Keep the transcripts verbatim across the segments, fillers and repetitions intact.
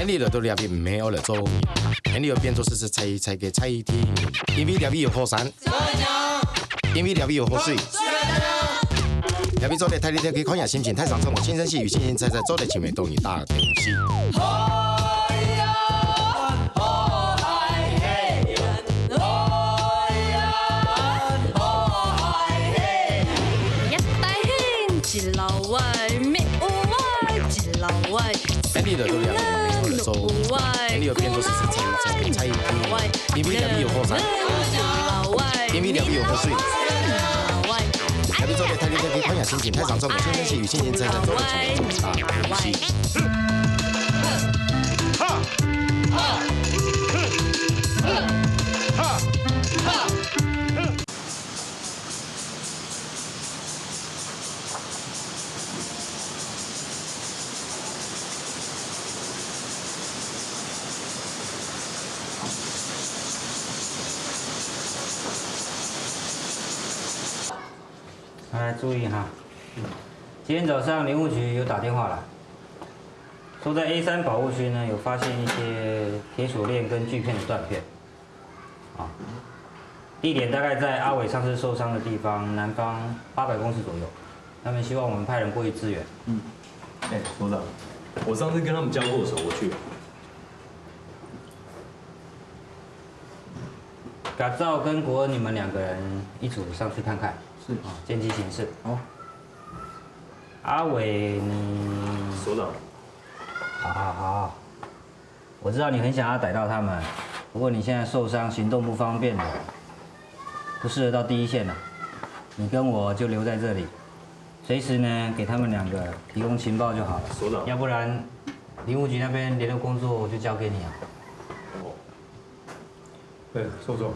你來到這位毋係愛來做人，你愛變做係係菜菜个菜天，因為這位有好山，因為這位有好水，這位做得帶你去看下心情，太上場，輕聲細語，輕輕菜菜，做得請美東西大東西。一大興，一老外，咩有外，一老外。 哎，你來到這位，你來做，哎，你愛變做係係菜菜个菜天，因為這位有好山，因為這位有好水，這位做得帶你去看下心情，太上場，輕聲細語，輕輕菜菜，做得請美東西大東西。大家注意哈，今天早上林務局有打電話來，說在A三保護區呢，有發現一些鐵鎖鏈跟鋸片的斷片。 啊，地點大概在阿偉上次受傷的地方，南方八百公尺左右。他們希望我們派人過去支援。嗯。哎，所長，我上次跟他們交過手，我去了。改造跟國恩你們兩個人一組上去看看。是。啊，見機行事。好。阿偉，你，所長。好好好。 我知道你很想要逮到他們，不過你現在受傷，行動不方便了，不適合到第一線了。你跟我就留在這裡，隨時呢，給他們兩個提供情報就好了。所長。要不然，林務局那邊聯絡工作就交給你啊。哦。哎，所長，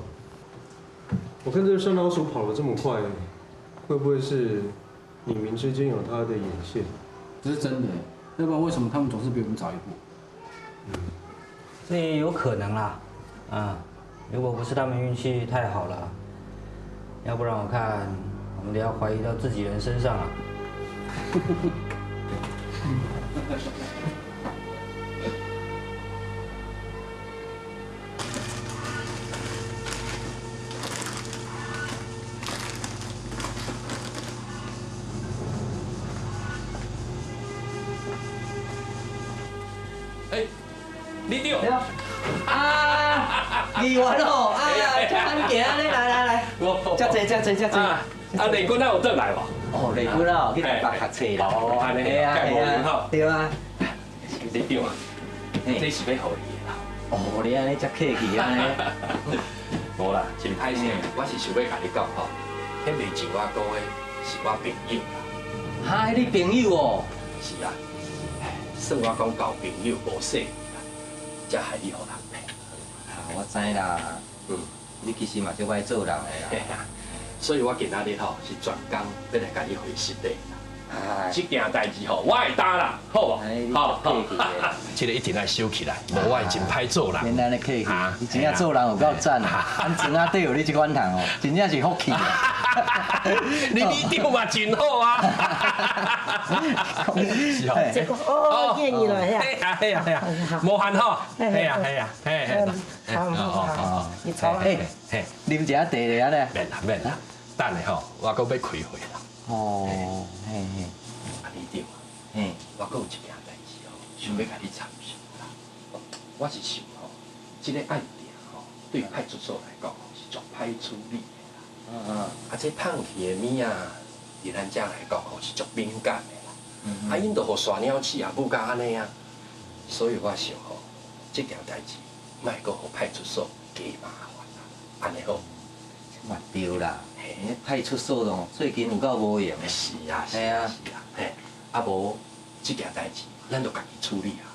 我看這个山老鼠跑得這麼快，會不會是你們之間有他的眼線？這是真的，要不然為什麼他們總是比我們早一步？ 這也有可能啦，啊，如果不是他們運氣太好了，要不然我看我們得要懷疑到自己人身上啊。 哎，里長。啊，議員哦，啊，哎呀，哎呀。遮安靜咧，來來來，我，我，遮坐，遮坐，遮坐。啊，啊，麗君啊有轉來無？哦，麗君啊，去台北讀冊啦。哦，按呢，嘿啊，蓋無閒吼。嘿啊，對啊。里長啊，嘿。這是欲予你的啦。哦，你按呢遮客氣按呢。無啦，真歹勢，嗯。我是想欲共你講吼，彼賣石仔糕的是我朋友啦。啊，你朋友哦？是啊。 唉，算我講交朋友無細膩啦，才害你予人騙。啊，我知啦。嗯。你其實嘛足歹做人的啦。嘿啊，所以我今仔日吼是專工欲來共你會失禮啦。唉。這件代誌吼，我會擔啦，好無？唉，你好，足客氣的。好。這个一定愛收起來，無我會真歹做人。免按呢客氣，啊，你真正做人有夠讚啊！嘿啊。按怎啊，對有你這款人哦，真正是福氣啊！你里長嘛真好啊。是哦。嘿。 結果，哦，哦，願意了，嘿啊。嘿啊，嘿啊，嘿啊，好，好。無閒吼。嘿，嘿，嘿啊，嘿啊，嘿，嘿。嗯，好，好，好，好。你坐啊。嘿，嘿，啉一下茶咧，按呢。免啦，免啦，等下吼，我閣欲開會啦。哦，嘿，嘿。啊，里長啊，嘿。我閣有一件代誌哦，想欲共你參詳啦。我是想吼，這个案件吼，對派出所來講吼，是足歹處理的啦。嗯，嗯。啊，這拍去的物仔，對咱遮來講吼，是足敏感的啦。嗯，嗯。啊，𪜶都予山鳥鼠仔舞甲按呢啊。 所以我想吼，這件代誌莫閣予派出所加麻煩啊，按呢好。嘛對啦，嘿。派出所咯，最近有夠無閒的。是啊，是啊，嘿啊。是啊，嘿。啊無，這件代誌咱就家己處理啊。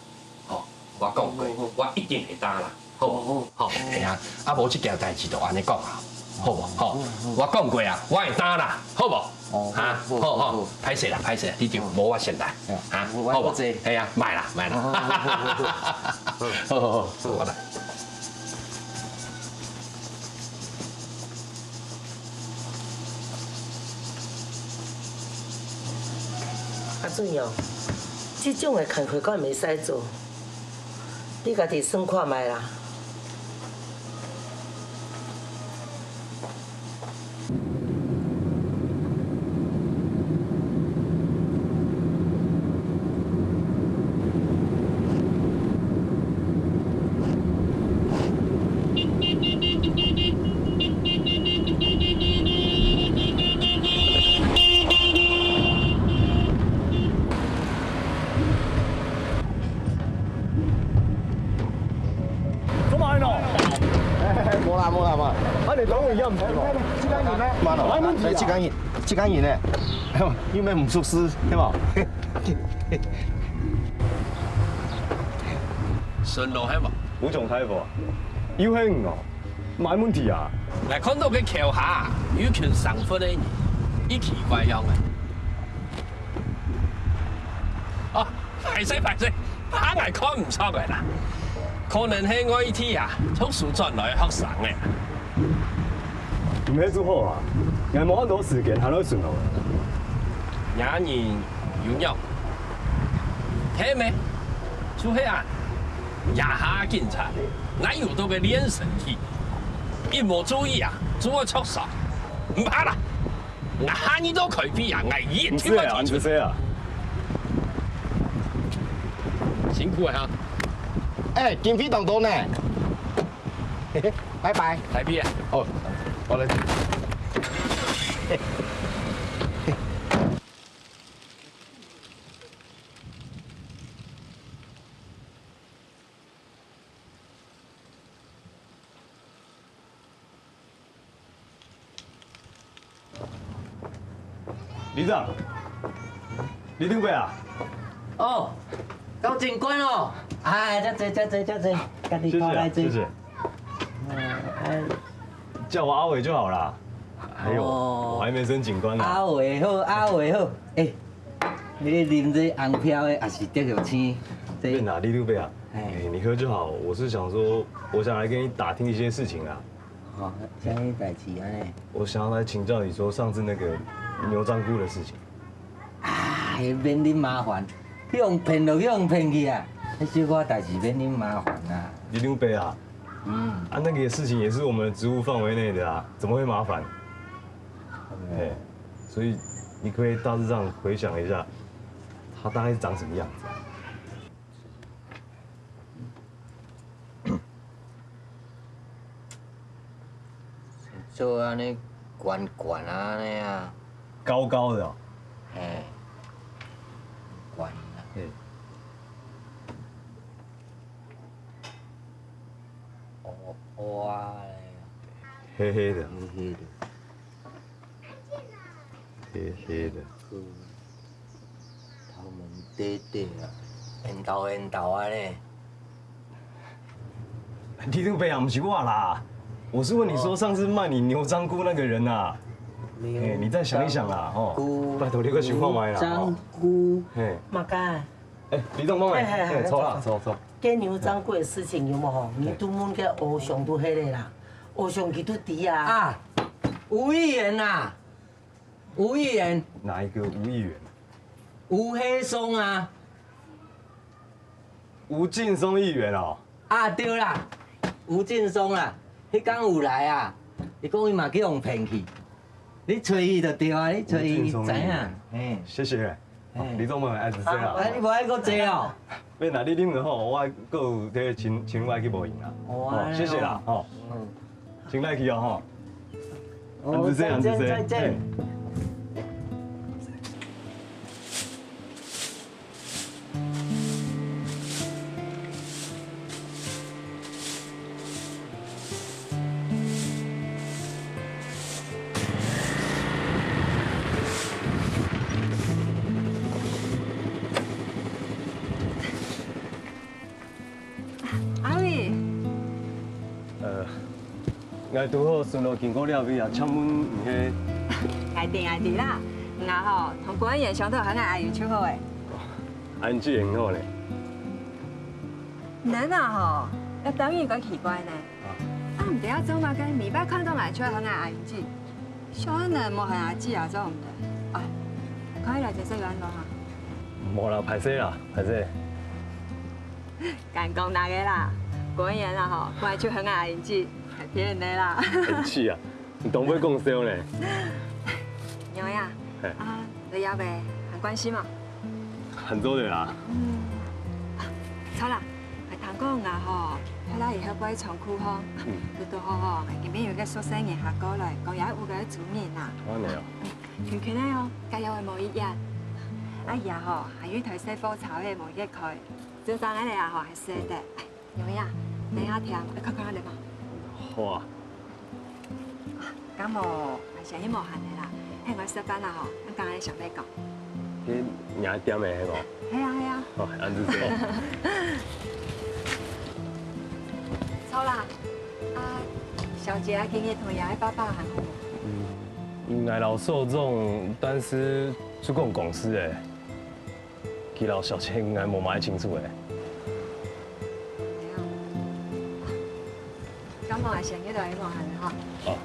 吼，我講過，好，好，好。我一定會擔啦。 好無？好，好。好，嘿啊，啊無這件代誌就按呢講啊，好無？吼，好，好。我講過啊，我會擔啦，好無？哦，哈，好，好，好，好，好。歹勢啦，歹勢啦，里長，好。無我先來，嘿啊，哈，我，我，好無？我坐。嘿啊，莫啦，莫啦。好，好，好，好，好。好，好，好，好，我來。 阿俊哦，這種的工課敢袂使做？你家己算看覓啦。 做麼个呢？哎，無啦，無啦，無啦。啊，你等我一下，毋使無。這間人呢？慢哦。來，問題啊。哎，這間人，這間人呢？又毋熟識，對無？順路係無？有種態度啊！又係你哦！麼个問題啊？𠊎看到个橋下有群生份个人，異奇怪樣个。 哦，歹勢歹勢，怕𠊎看毋著个啦。可能係外地啊，讀書轉來个學生仔。毋係就好啊，𠊎無恁多時間還來巡邏。若人有肉，係咩？就係啊，這下警察，𠊎有到个練身體，一無注意啊，就會著傷，毋怕啦。 𠊎下二到開飛啊，𠊎一定會提出。毋使啊，毋使啊。辛苦了哈。哎，經費當多呢。拜拜。開飛啊。哦，好嘞。 里長，里長伯啊！哦，到警官哦！哎，遮坐，遮坐，遮坐，家己過來坐。謝謝，謝謝。哦，哎。叫我阿偉就好啦。還有，哦。我還沒升警官呢。阿偉好，阿偉好。哎，你啉這紅標的，也是得著青。這免啦，里長伯啊。哎。哎，你喝就好。我是想說，我想來跟你打聽一些事情啊。 哦，啥物代誌按呢？我想要來請教你說上次那個牛樟菇的事情。啊，免恁麻煩，去予騙就去予騙去啊！彼小可代誌免恁麻煩啊。里長伯啊，嗯。啊，那個事情也是我們的職務範圍內的啊，怎麼會麻煩？哎。嘿，所以你可不可以大致上回想一下，它大概是長什麼樣子啊？ 做按呢懸懸啊，按呢啊。高高的哦。嘿，懸啊。嗯。烏烏啊。黑黑的。黑黑的。 黑黑的。頭毛短短啊，圓頭圓頭按呢。里長伯啊，毋是我啦，我是問你說上次賣你牛樟菇那個人啊。牛，嘿，你再想一想啦，吼。樟菇。拜託你閣想看覓啦，吼。牛樟菇。嘿。麼个？哎，里長伯，嘿，嘿，嘿，嘿，坐啦，坐，坐。坐，坐。該牛樟菇个事情有無吼？你拄問該歐雄都係个啦，歐雄佢都知啊。啊，吳議員啊。 吳議員。哪一個吳議員？吳黑松啊。吳勁松議員哦。啊，對啦，吳勁松啦，彼工有來啊，伊講伊嘛去予騙去，你揣伊就對啊，你揣伊知影，吳勁松議員。嘿。謝謝。 哦，嘿。里長伯，恁仔細啊。啊，你無愛閣坐哦？免啦，你啉了吼，我閣有這个清，清愛去無閒啦。哦，哦，謝謝啦，吼。嗯。清愛去哦，吼。哦，恁仔細，恁仔細。再見，再見。嘿。 阿偉。呃，𠊎拄好順路經過這位啊，請問你係？𠊎知，𠊎知啦。𠊎吼，同官員相討好𠊎阿姨就好誒。恁仔細，恁好咧。 你啊吼，愛當然較奇怪呢。啊。啊，毋知啊做麼个，每擺看到𠊎就愛喊𠊎阿姨姊，小人無喊阿姊啊，做毋得。哎，看起來真係有恁樣哈。無啦，歹勢啦，歹勢。敢講哪个啦？果然啦吼，我就很愛人氣，騙人的啦。人氣啊？你當會講笑呢？牛呀，嘿。啊，你要不還關心嘛？還做得啊。嗯，啊，好啦，還聽講啊吼，後來以後不會長褲吼，嗯。多多吼吼，今天有一個陌生人行過來，講也有個主人啊。哦，你哦。嗯，圈圈的哦，跟以前無一樣。啊，也吼，還有一台細貨車的無一樣開，就像恁樣啊吼，還細的。嗯。 有呀，等下添，愛看看你嘛。好啊。啊，敢無，還係無閒的啦，喊我食飯啦吼，恁剛才想要講。你你愛點的係無？係啊係啊。好，恁仔細。好啦，啊，小姐啊，今日同爺个爸爸還好無？嗯，𠊎摎秀總單是就講公事誒。 佢摎小姐應該無麼个清楚誒。感冒還先去了，無閒哈。好。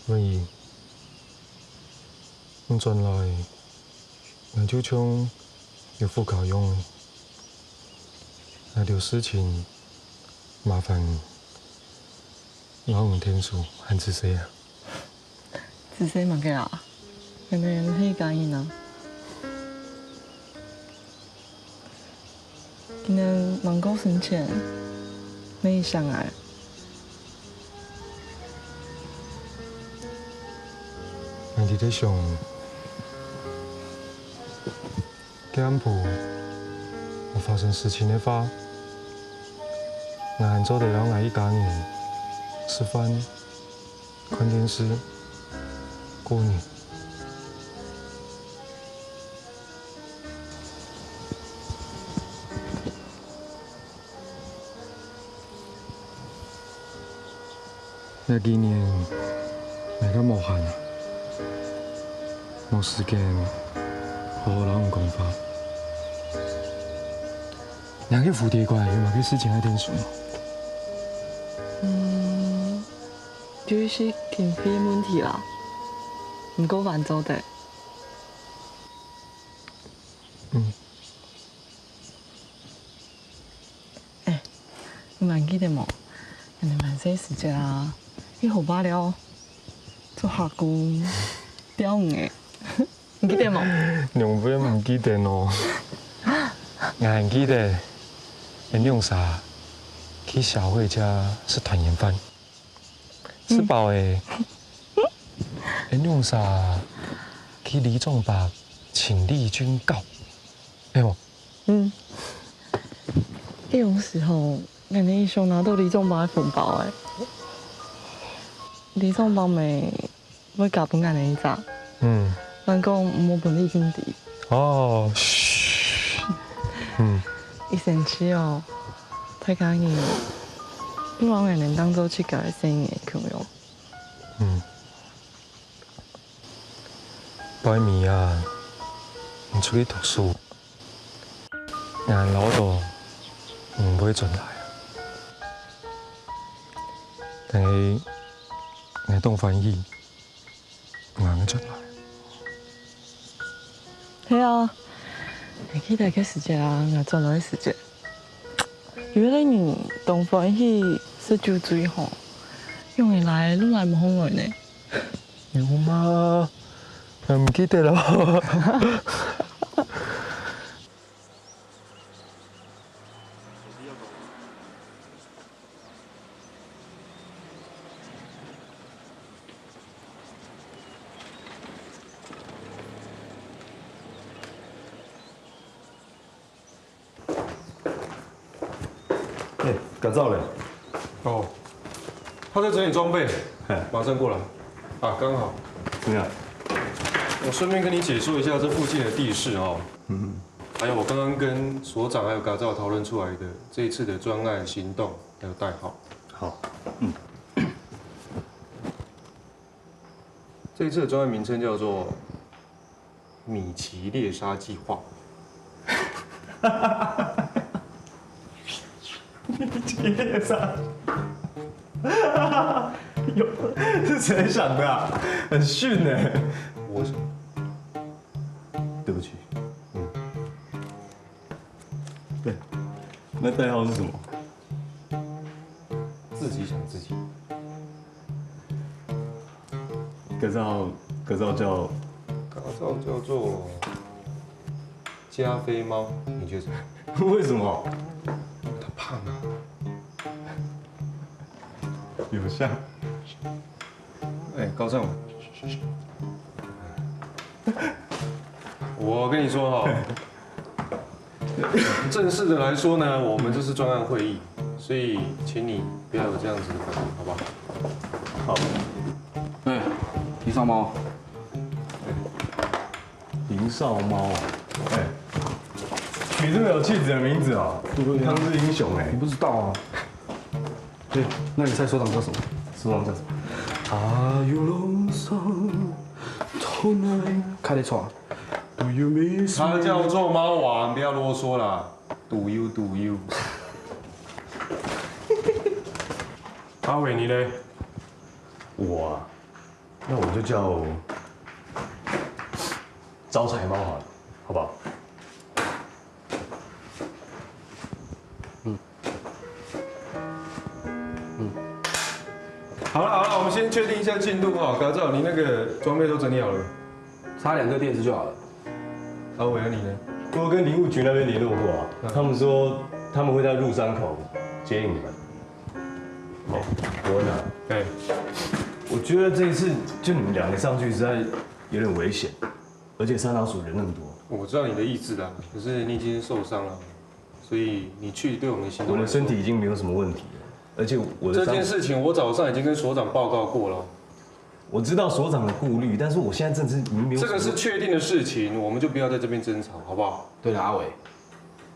文怡，你轉來，𠊎就像有副交用了。哪兜事情麻煩你，摎你𢯭手還仔細啊。 仔細麼个啊？𠊎等係一家人啊。今年吂過身前，你想𠊎？𠊎在該想，該暗晡無發生事情个話，𠊎還做得摎𠊎一家人食飯、 看電視、過日。這幾年，𠊎較無閒啊。無時間好好摎你講話。若个蝴蝶館有麼个事情愛𢯭手無？嗯，就係經費問題啦，毋過還做得。嗯。 欸，你還記得無？𠊎等還細時節啊，去河壩尞，做蝦公、釣魚仔，你記得無？仰會毋記得呢？𠊎還記得，𠊎兩儕去消費者食團圓飯。 食飽欸，𠊎兩儕去里長伯尋禮券搞，係無？嗯。該種時候，𠊎等一想拿到里長伯个紅包欸，里長伯乜會加分𠊎等一隻。 嗯。還講毋好分你兄弟。哦，噓。嗯。一生氣哦，大家人，你還會能當做自家个細人仔共樣。嗯。拜二啊，你出去讀書，𠊎恅著你毋會轉來啊。但係𠊎當歡喜。 𠊎正轉來。係啊，𠊎記得該時節啊，𠊎轉來个時節，有一個人當歡喜食酒醉吼，仰會來路來無看𠊎呢？有嗎？𠊎毋記得了。 欸，𠊎走了。哦，他在整理裝備，嘿。馬上過來。啊，剛好。怎麼樣？我順便跟你解說一下這附近的地勢哦。嗯。還有，我剛剛跟所長還有嘎造討論出來的這一次的專案行動，還有代號。好。嗯。 這一次的專案名稱叫做米奇獵殺計畫。米奇獵殺？有，是誰想的啊？很遜欸。我想。對不起。嗯。對，那代號是什麼？ 自己想自己。嘎造，嘎造叫，嘎造叫做加菲貓，你覺得怎麼樣？為什麼？他胖啊。有像。欸，高正，我跟你說哦，正式的來說呢，我們這是專案會議，所以請你不要有這樣子的反應，好不好？好。欸，林少貓。林少貓啊，欸，取這麼有氣質的名字啊，對啊。抗日英雄欸。我不知道啊。欸，那你猜所長叫什麼？所長叫什麼？Are you lonesome tonight？開得出來。Do you miss me？他叫做貓王，不要囉嗦啦。Do you, do you？阿偉，你呢？我啊，那我就叫招财猫好了，好不好？嗯。嗯。好了好了，我們先確定一下進度哈。嘎造，你那個裝備都整理好了？差兩個電池就好了。阿偉啊，你呢？我有跟林務局那邊聯絡過啊，嗯。他們說他們會在入山口接應你們。哦，伯恩啊，欸。我覺得這一次就你們兩個上去實在有點危險，而且山老鼠人那麼多。我知道你的意志啦，可是你已經受傷了，所以你去對我們的行動來說，我的身體已經沒有什麼問題了，而且我的傷，這件事情我早上已經跟所長報告過了。我知道所長的顧慮，但是我現在正是已經沒有什麼，這個是確定的事情，我們就不要在這邊爭吵，好不好？對了，阿偉，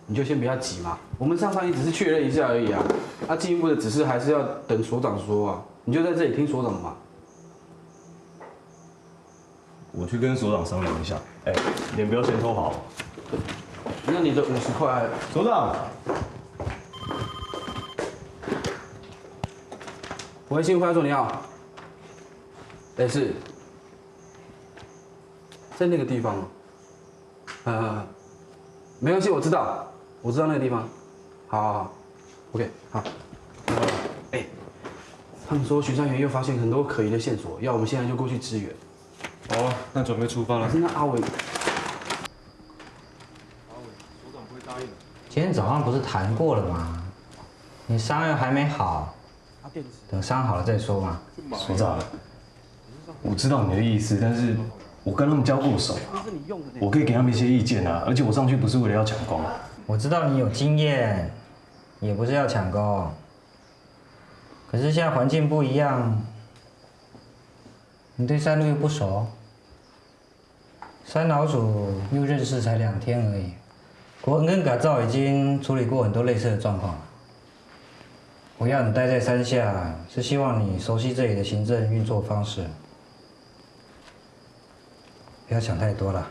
你就先不要急嘛。我們上上一只是確認一下而已啊，啊，進一步的指示還是要等所長說啊。你就在這裡聽所長的嘛。我去跟所长商量一下。哎，你们不要先偷跑。那你的五十块，所长，喂，幸福派出所你好。哎，是，在那个地方吗？呃，没关系，我知道，我知道那个地方。好好好，OK，好。哎，他们说巡山员又发现很多可疑的线索，要我们现在就过去支援。好啊，那准备出发了。可是那阿伟，今天早上不是谈过了吗？你伤又还没好，等伤好了再说嘛。所长，我知道你的意思，但是我跟他们交过手啊，我可以给他们一些意见啊，而且我上去不是为了要抢功。我知道你有经验，也不是要抢功，可是现在环境不一样，你对山路又不熟。山老鼠又认识才两天而已，国恩跟改造已经处理过很多类似的状况了。我要你待在山下，是希望你熟悉这里的行政运作方式。不要想太多了，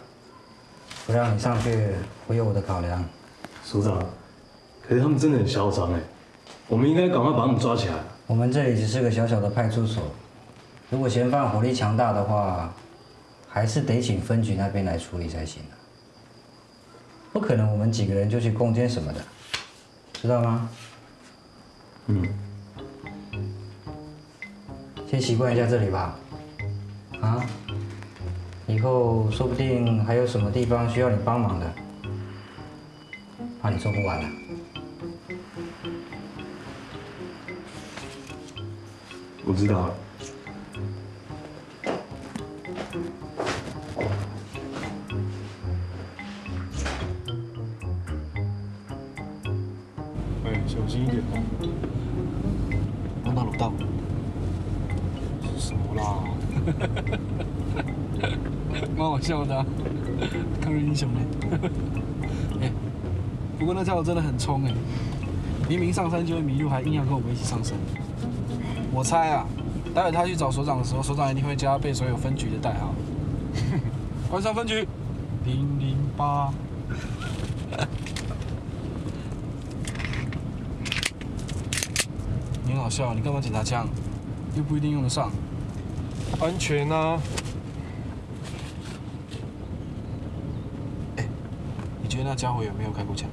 不让你上去，我有我的考量。所长，可是他们真的很嚣张哎，我们应该赶快把他们抓起来。我们这里只是个小小的派出所，如果嫌犯火力强大的话，还是得请分局那边来处理才行啊。不可能我们几个人就去攻坚什么的，知道吗？嗯，先习惯一下这里吧。啊，以后说不定还有什么地方需要你帮忙的，怕你做不完了。我知道了。哎，小心一点哦。我哪有到？什么啦？蛮好笑的、啊，抗日英雄呢。哎，不过那家伙真的很冲哎，明明上山就会迷路，还硬要跟我们一起上山。我猜啊，待会他去找所长的时候，所长一定会叫他背所有分局的代号。关山分局，零零八。 你很好笑，你干嘛检查枪？又不一定用得上。安全啊！哎，你觉得那家伙有没有开过枪？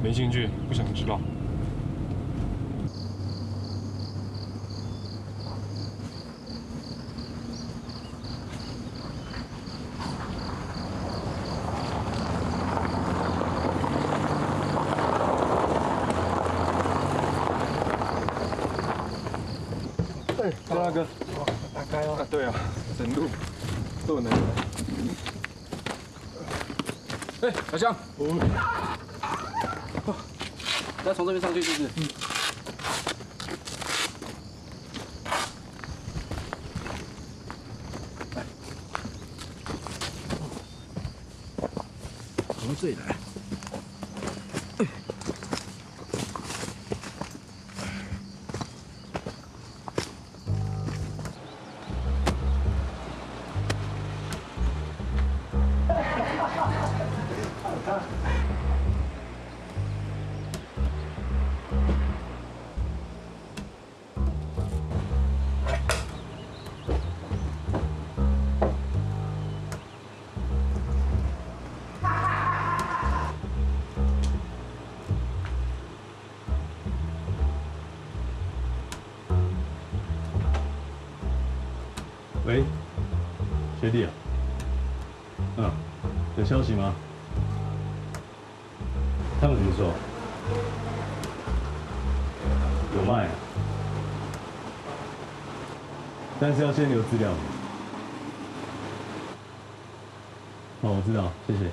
没兴趣，不想知道。哎，大哥，打开哦。啊，对啊，整路都能。哎，小香，我们要从这边上去，是不是？嗯。来，从这里来。 喂，学弟啊，嗯，有消息吗？他们怎么说？有卖啊，但是要先留资料。哦，我知道，谢谢。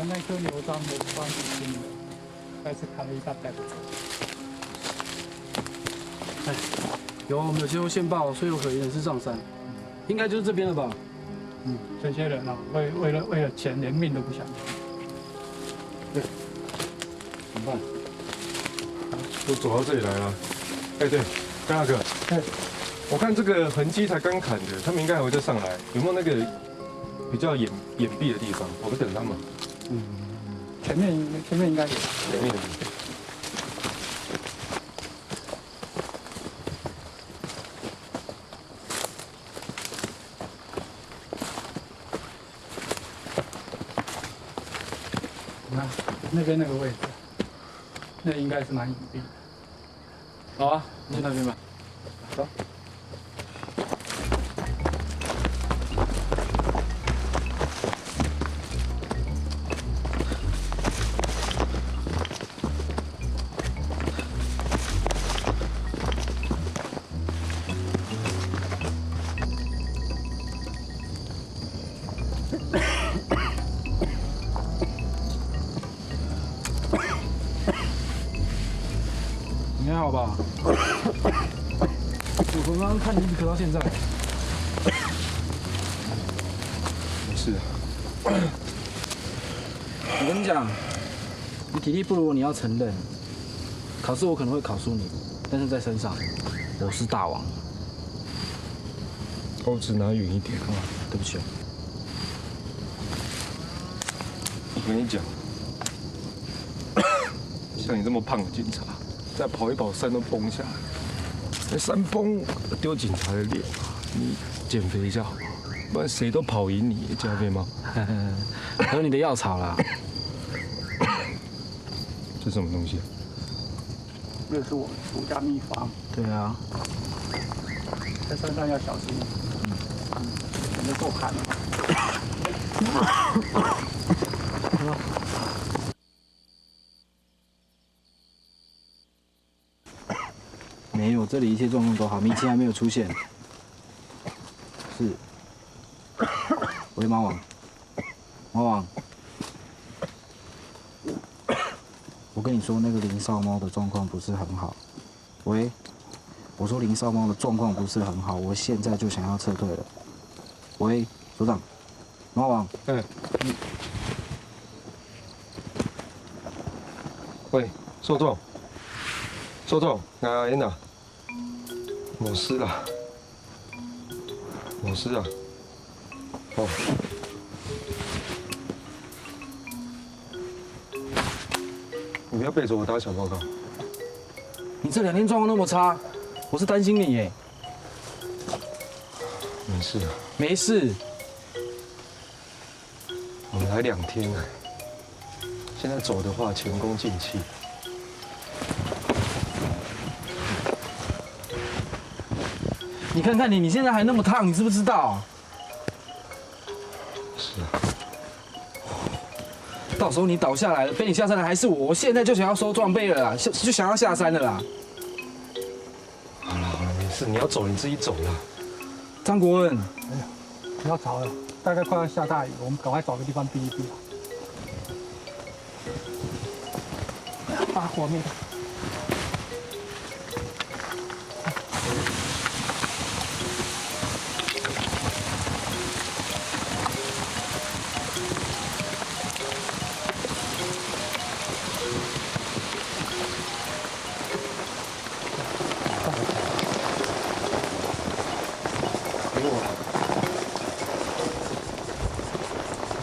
那颗牛樟的桩已经再次砍了一半带不走。哎，有，我们有接获线报，说有可疑人士上山，应该就是这边了吧？嗯，这些人啊，为为了为了钱，连命都不想。对，怎么办？都走到这里来了。哎，对，张大哥，哎，我看这个痕迹才刚砍的，他们应该还会再上来，有没有那个比较隐隐蔽的地方？我们等他们。嗯，前面前面应该有。前面。那那边那个位置，那应该是蛮隐蔽的。好啊，去那边吧。走。你还好吧？我从刚刚看你一直咳到现在。没事。我跟你讲，你体力不如我，你要承认。考试我可能会考输你，但是在山上，我是大王。哦，只拿远一点。啊，对不起。我跟你讲，像你这么胖的警察，再跑一跑，山都崩下来。那山崩丢警察的脸，你减肥一下好不好？不然谁都跑赢你，加菲猫。喝你的药草啦。这什么东西？这是我们独家秘方。对啊。在山上要小心，嗯，全都够砍了。没有，这里一切状况都好，迷情还没有出现。是。喂，猫王，猫王，我跟你说，那个林少猫的状况不是很好。喂，我说林少猫的状况不是很好，我现在就想要撤退了。喂，所长，猫王，嗯。喂，所长，所长，啊，你哪？ 没事啦，没事啊。哦，你不要背着我打小报告。你这两天状况那么差，我是担心你耶。没事啊。没事。 我们来两天了，现在走的话前功尽弃。你看看你，你现在还那么烫，你知不知道？是啊。到时候你倒下来了，背你下山的还是我，我现在就想要收装备了啦，就就想要下山了啦。好了好了，没事，你要走你自己走啦。张国文，哎呀，不要吵了，大概快要下大雨了，我们赶快找个地方避一避啊。把火灭掉。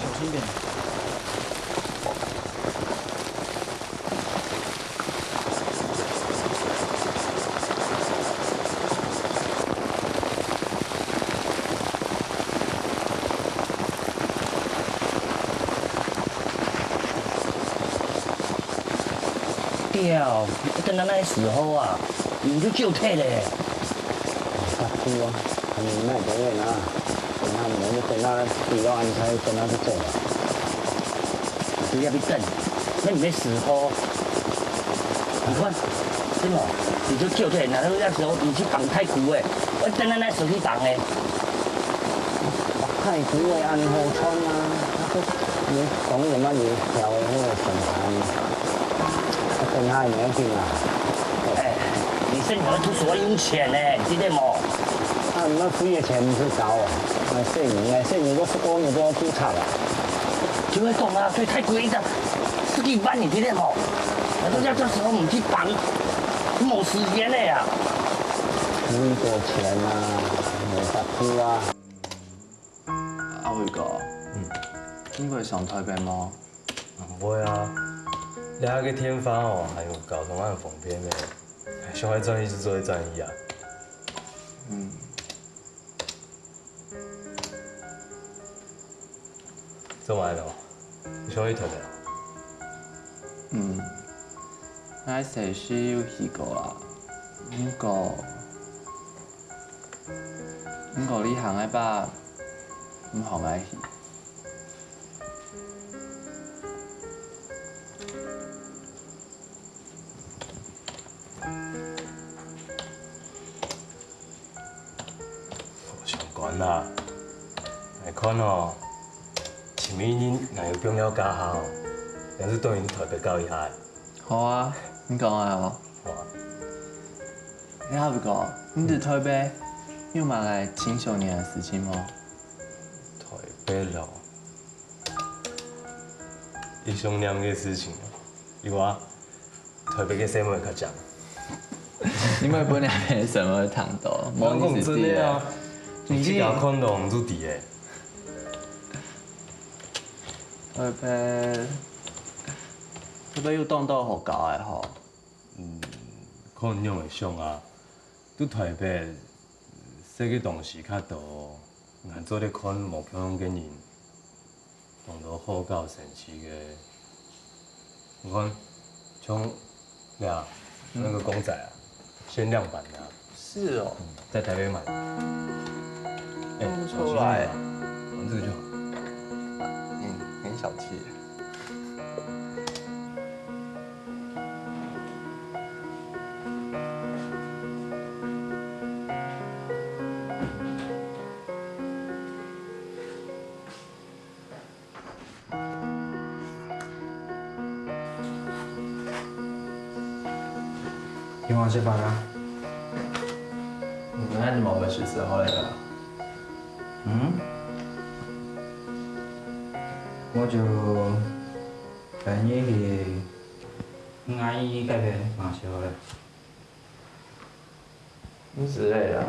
小心一点。 对，等到那个时候啊，你就救退了。啊，对啊，你那个人啊，等下我们就等到那个地方，你才等到就走了。不要去等，那你没死哦。你看，真的，你就救退，然后那时候你去绑太鼓哎，我等到那时候去绑哎。太鼓哎，很好穿啊，那个你講有麼个條那個審查呢？啊，等下你要去哪？哎，你細人仔讀書愛用錢呢，你知得無？啊，你愛付个錢毋係少哦。啊，細人，啊，細人，我十個月都要註冊啊。就係講啊，所以太貴一張，十幾萬，你知得無？啊，這這這時候毋去幫，無時間了呀。幾多錢啊？無法度啊。 阿偉哥，嗯，你會上臺北無？毋會啊，這下个電話哦，還有交通恁方便呢，想愛轉去就做得轉去啊。嗯。做麼个咯？你想去臺北啊？嗯，𠊎細時有去過啊，毋過 毋過你行个吧，毋好愛去。無相關啦，𠊎看哦，尋一人若有放了假吼，還係轉去臺北教一下。好啊，你講个哦。 哇。你好，哥，你在臺北有麼个青少年个事情無？臺北咯，你想念个事情啊，有啊，臺北个生活較靚。你莫分你个生活談到，無意思个。你自家看到毋就知个。臺北，臺北有當多好搞个吼。 嗯，看仰仔想啊，在臺北，食个東西較多，𠊎做得看無共樣个人，當多好搞生趣个。你看，像這，那個公仔啊，限量版的啊。是哦。嗯，在臺北買的。哎，看不出來。小心一點啊，玩這個就好。嗯，很小氣耶。 今晚食飯啊？嗯，那你莫買食食好了啦。嗯？我就 等你去，𠊎去該片買燒咧。毋使咧啦。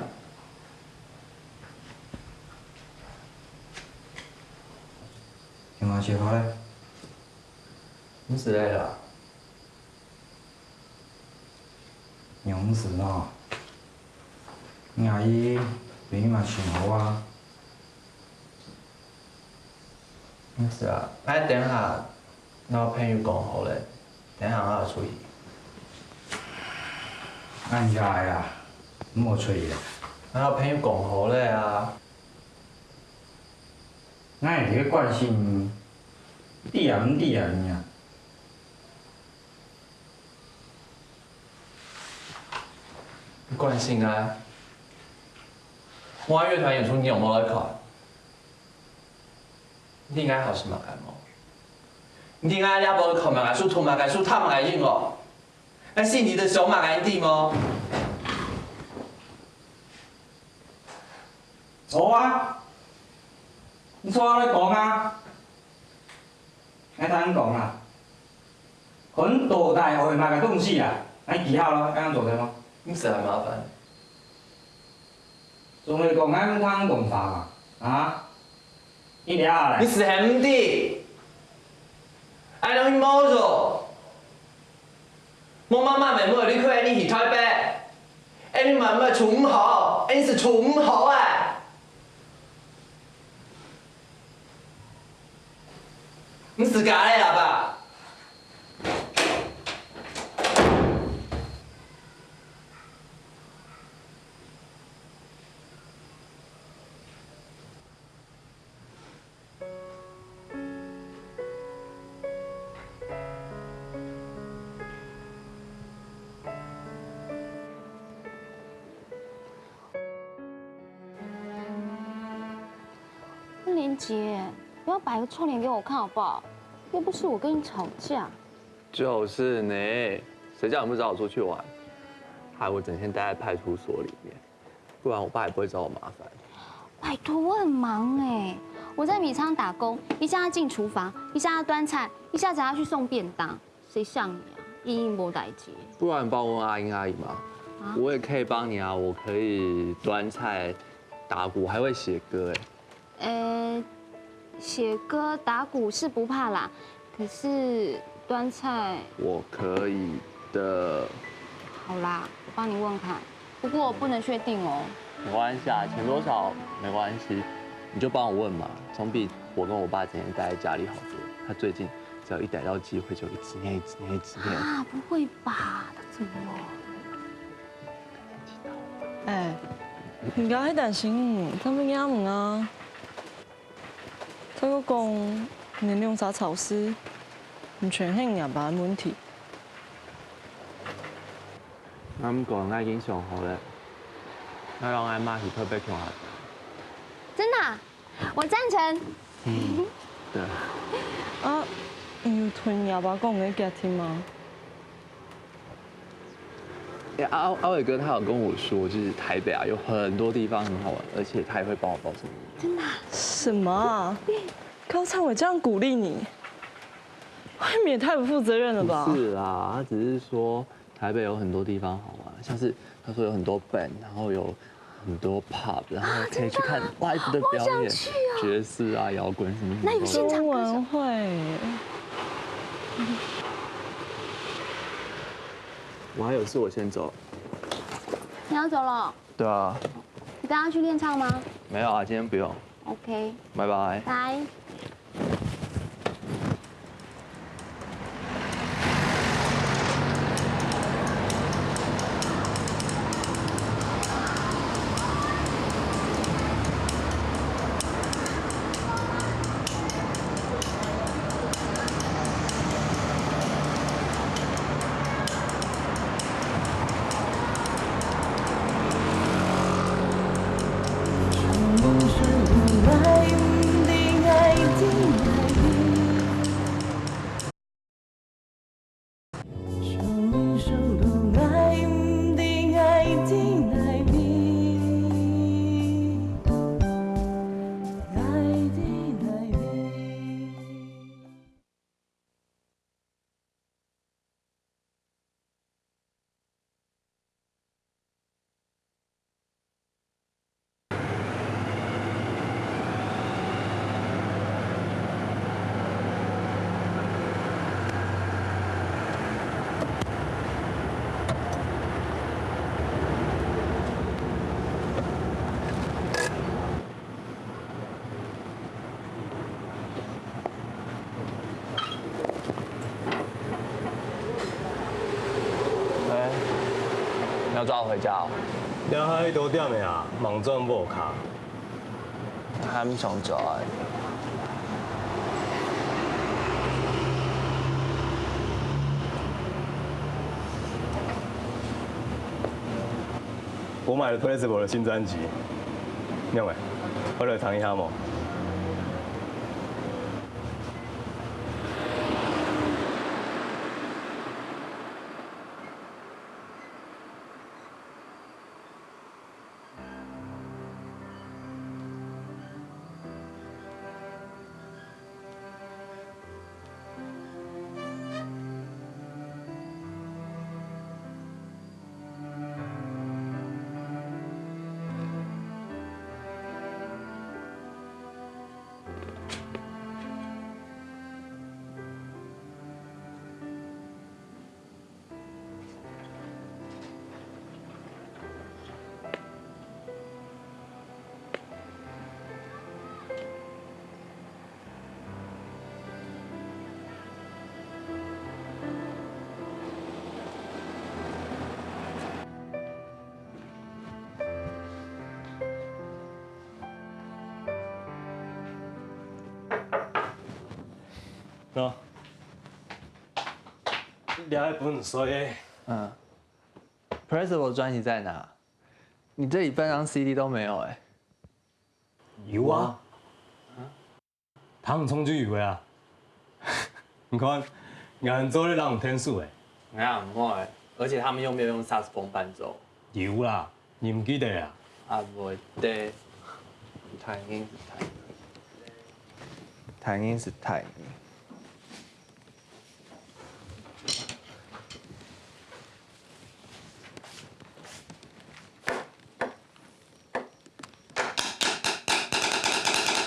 今晚燒好咧。毋使咧啦。 仰毋使呢？𠊎阿姨對你嘛盡好啊。毋使啊，𠊎等下摎朋友講好咧，等下𠊎出去。恁樣啊，毋好出去啊。𠊎摎朋友講好咧啊。𠊎這个關心，知也毋知啊你啊。 你關心𠊎？華語樂團演出你有無來看？你知𠊎好食麼个無？你知𠊎這擺來看麼个書、讀麼个書、聽麼个音樂？𠊎心裡在想麼个，你知無？坐啊！你坐下來講啊！ 𠊎同你講啊，看到底愛麼个東西啊，𠊎記好了，恁樣做得無？你使恁麻煩。總係講𠊎毋聽講話嘛，啊？你這下咧？你使還毋知？愛落去毛走。 無媽媽，妹妹，你看你去臺北，恁樣媽媽處毋好，恁樣係處毋好啊！毋使加咧，阿爸。 林姐，要摆个臭脸给我看好不好？又不是我跟你吵架。就是呢，谁叫你不找我出去玩？害我整天待在派出所里面，不然我爸也不会找我麻烦。拜托，我很忙哎，我在米仓打工，一下要进厨房，一下要端菜，一下子还要去送便当，谁像你啊？一应无代志。不然你帮我问阿英阿姨嘛，我也可以帮你啊，我可以端菜、打鼓，还会写歌哎。呃，写歌打鼓是不怕啦，可是端菜……我可以的。好啦，我帮你问看，不过我不能确定哦。没关系啊，钱多少没关系，你就帮我问嘛，总比我跟我爸整天待在家里好多。他最近只要一逮到机会就一直念、一直念、一直念。啊，不会吧？他怎么了？哎，人家係擔心你，他乜仰毋啊？再過講，你兩儕吵事，毋全係你阿爸个問題。那毋過𠊎已經想好了，愛讓阿媽去特別共下。真的啊、我贊成。對。啊，你有同你阿爸講你个決定嗎？哎，阿阿偉哥他有跟我說，就是台北啊有很多地方很好玩，而且他也會幫我報什麼。真的啊、什麼啊？高昌偉這樣鼓勵你，未免也太不負責任了吧？不是啦，他只是說台北有很多地方好玩，像是他說有很多 band，然後有很多 pub，然後可以去看 live 的表演，我想去哦爵士啊、摇滾什麼什么。那有现场歌手中文會。我還有事，我先走。你要走了？對啊，你等下去练唱嗎沒有啊，今天不用，？OK，拜拜。拜。哎，你要抓我回家哦？這下幾多點了啊？吂轉屋下。還毋想走啊？我買了 Plausible 的新專輯，仰仔？愛來聽一下無？ 喏，這係分你洗个。嗯，Plausible 專輯在哪？你這裡半張 C D 都沒有哎。有啊。聽唱就有个啊。你看，𠊎做得讓你天數欸。哎呀，毋會，而且他們又沒有用薩克斯風伴奏。有啦，你毋記得啊？啊，毋會得。太硬是太硬，太硬是太硬。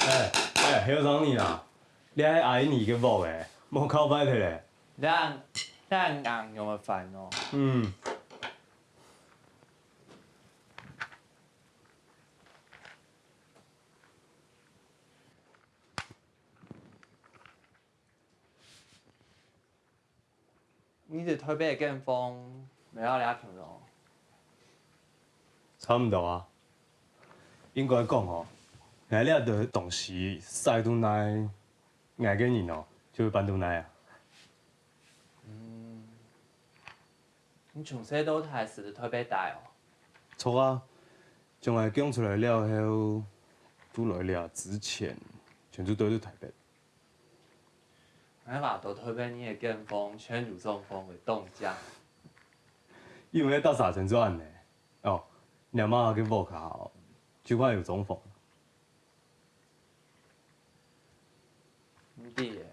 哎哎，還有找你啦！ 這係阿姨你个屋欸，莫搞壞忒咧。恁恁樣樣个煩哦。嗯。你在台北个間房，無愛這間咯？差毋多啊。應該講吼，𠊎這兜東西徙到哪，𠊎个人哦，就會搬到哪啊。嗯，你從細到大係在台北戴哦？著啊，從𠊎降出來了後，到來這之前，全部都在台北。 𠊎話到台北你个間房全有裝潢个當靚。因為大廈全做恁呢。哦，你阿媽个屋下就快有裝潢。毋知欸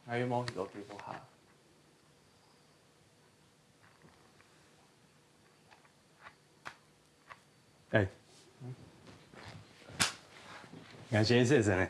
，𠊎又無去過佢屋下。 哎，𠊎先去洗身呢。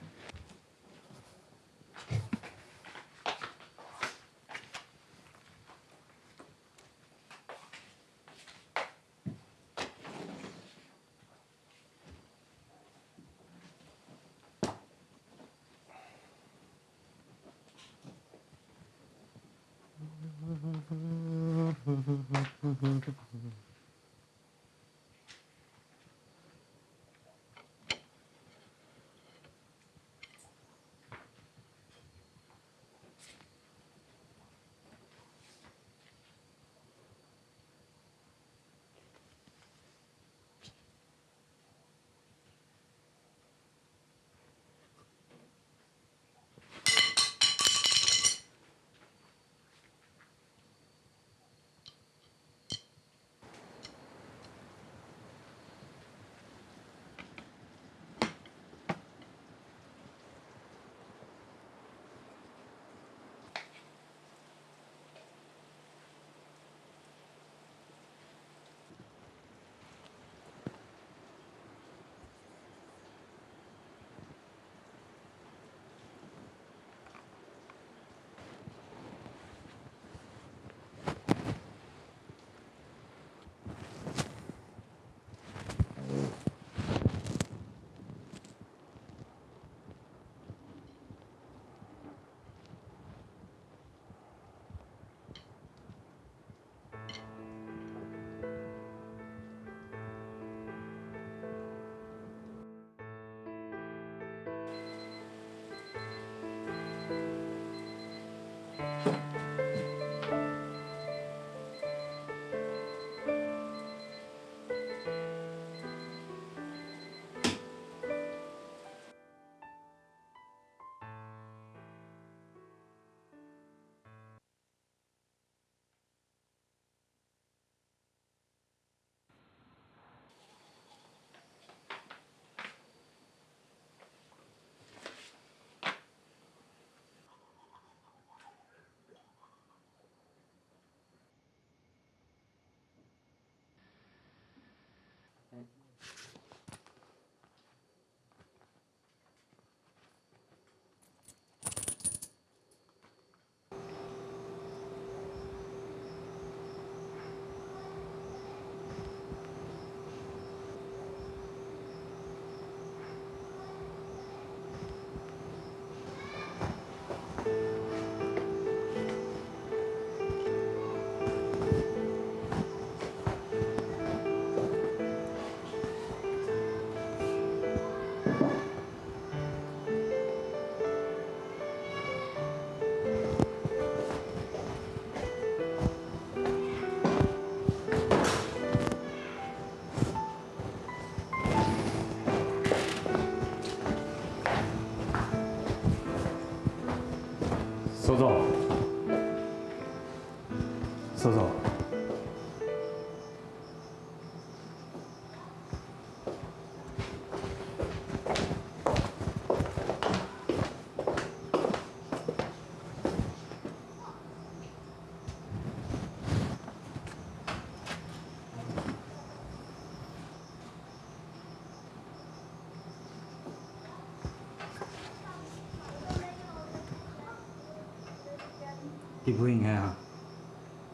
所長，所長，你毋應該啊！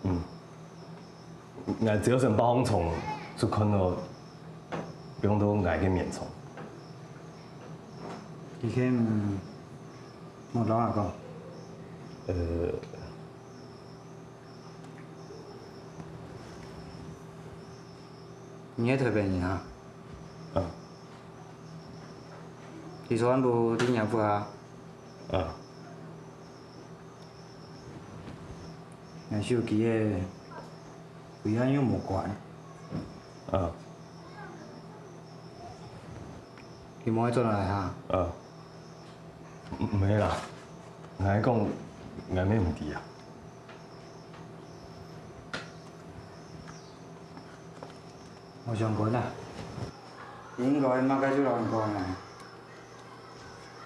嗯，𠊎朝晨八點鐘就看到放到𠊎个眠床。你敢無摎𠊎講？呃， 你係臺北人啊？啊。你昨暗晡在若屋下？啊。𠊎手機仔，為麼个又無關？啊。你無愛轉來哈？啊。毋，毋係啦，𠊎講，𠊎乜毋知啊。 無相干啊，你應該麼个就摎人講啊，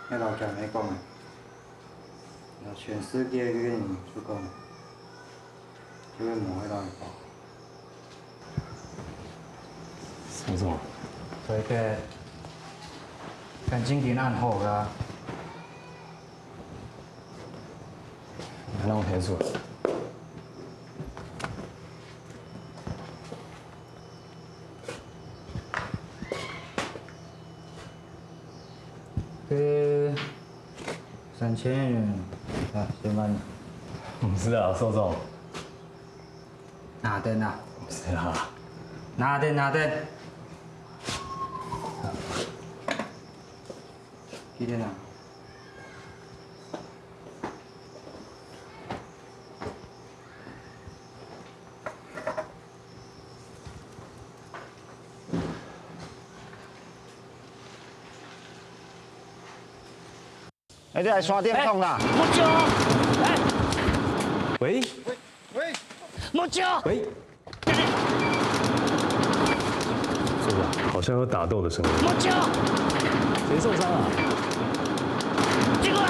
愛摎厥姆講啊，摎全世界个人就講，就會無愛摎人講。所長，對个，感情已經恁好啊。 讓我先說。這三千元，啊，先還你。毋係啊，所長。拿等啊。毋係啊。拿等，拿等。幾點啊？ 哎，你來刷電筒啦！哎，莫叫！哎，喂？喂？莫叫！喂？ 是啊，好像有打鬥的聲音。莫叫！谁受伤啊？这个啊！